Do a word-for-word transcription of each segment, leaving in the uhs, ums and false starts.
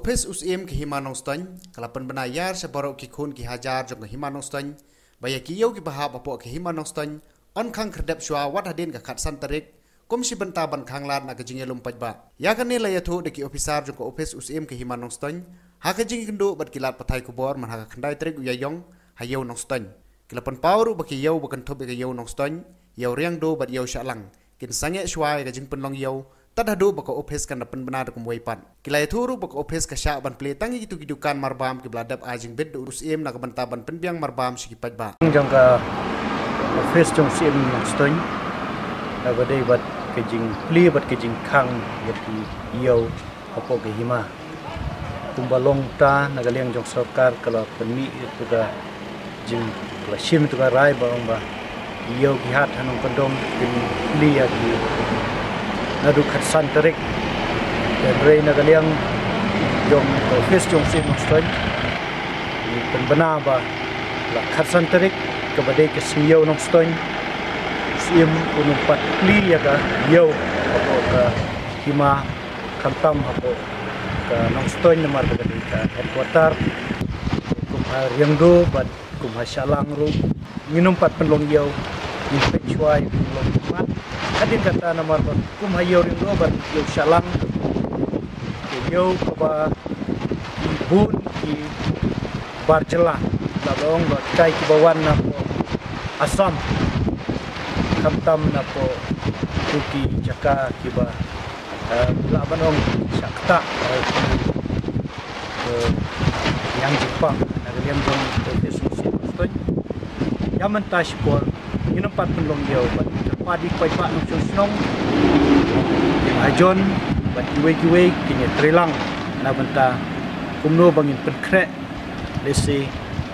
Ophis u Syiem ka Hima Nongstoiñ ka la pynbna ïar sha baroh ki khun ki hajar jong ka Hima Nongstoiñ ba ïa ki ïew kiba hap hapoh ka Hima Nongstoiñ yn khang khyrdep shuwa wat hadien ka khatsan tarik, kum shi bynta ban khang lad na ka jingïalum paidbah. Ïa kane la ïathuh da ki ophisar jong ka ophis u Syiem ka Hima Nongstoiñ ha ka jingïakynduh bad ki lad pathai khubor man ha ka khyndai tarik u Ïaïong ha Ïew Nongstoiñ. Ki la pynpaw ruh ba ki ïew ba kynthup ïa ka Ïew Nongstoiñ, Ïew Riangdo bad Ïew Shahlang kin sangeh shuwa ïa ka jingpynlong ïew tad haduh ba ka ophis kan da pynbna da kumwei pat. Ki la ïathuh ruh ba ka ophis ka shah ban plie tang ïa kito ki dukan marbam kiba la dep ai jingbit da u Syiem na ka bynta ban pynbiang marbam sha ki paidbah. Jong ka ophis jong u Syiem Nongstoiñ, kaba dei bad ka jingplie bad ka jingkhang ïa ki ïew hapoh ka hima. Kumba long ta na ka liang jong sorkar ka la pynmih ïa ka jing, ka la shim ïa ka rai ba ong ba ïew ki hat ha nongkyndong kin plie ïa ki naduh khatsan tarik. Hynrei na ka liang jong ka ophis jong u Syiem Nongstoiñ ngi pynbna ba la khatsan tarik kaba dei ka sngi ïew Nongstoiñ, u Syiem un ym pat plie ïa ka ïew hapoh ka hima, khamtam hapoh ka Nongstoiñ namar ba ka dei ka headquarter. Kum ha Riangdo bad kum ha Shahlang ruh ngin ym pat pynlong ïew, ngin peit shuwa ïa ka jinglong khmat. Hadien kata namar ba kum ha Ïew Riangdo bad Ïew Shahlang, ka ïew kaba bun ki bar jylla, la long ba kai kiba wan napoh Assam, khamtam napoh ki jaka kiba, eh, lah ban ong shah ktah, eh, eh, ïa ka jingpang na ka liang jong ka ophis u Syiem Nongstoiñ. Ïa mynta shipor ngin ym pat pynlong ïew bad kyrpad ïa ki paidbah nongshong shnong, ki mahajon bad kiwei kiwei kin ïatreilang na bynta kumno ba ngin pynkhreh lehse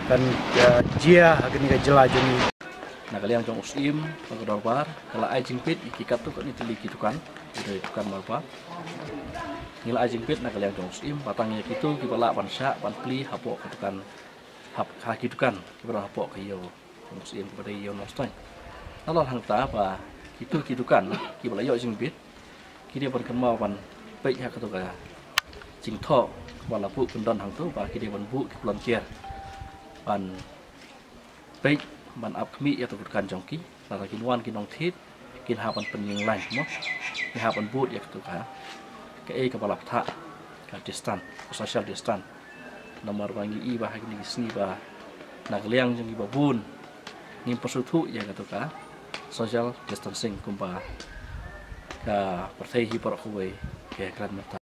kan, eh, jia ha kane ka jylla jong ngi. Na ka liang jong u Syiem ha ka dorbar ka la ai jingbit ïa ki katto katne tylli ki dukan, ki dukan marbam. Ngi la ai jingbit na ka liang jong u Syiem ba tang ïa kito kiba lah ban shah ban plie hapoh ka dukan, hap, ha ki dukan kiba don hapoh ka ïew jong u Syiem kaba dei ïew Nongstoiñ. Nalor hangta ba kito ki dukan kiba la ïoh jingbit ki dei ban kynmaw ban peit ha kato ka jingthoh ba la buh kyndon hangto ba ki dei ban buh ki volunteer ban peit, ban ap khmih ïa kato ka dukan jong ki. Lada kin wan ki nongthied kin hap ban pynïeng lain mo, kin hap ban bud ïa kato ka, kaei kaba la bthah, ka distance, ka social distance. Namar ba ngi i ba ha kine ki sngi ba na ka liang jong ngi ba bun ngim pynsngewthuh ïa kato ka social distancing kumba ka pyrthei hi baroh kawei ka kren mynta.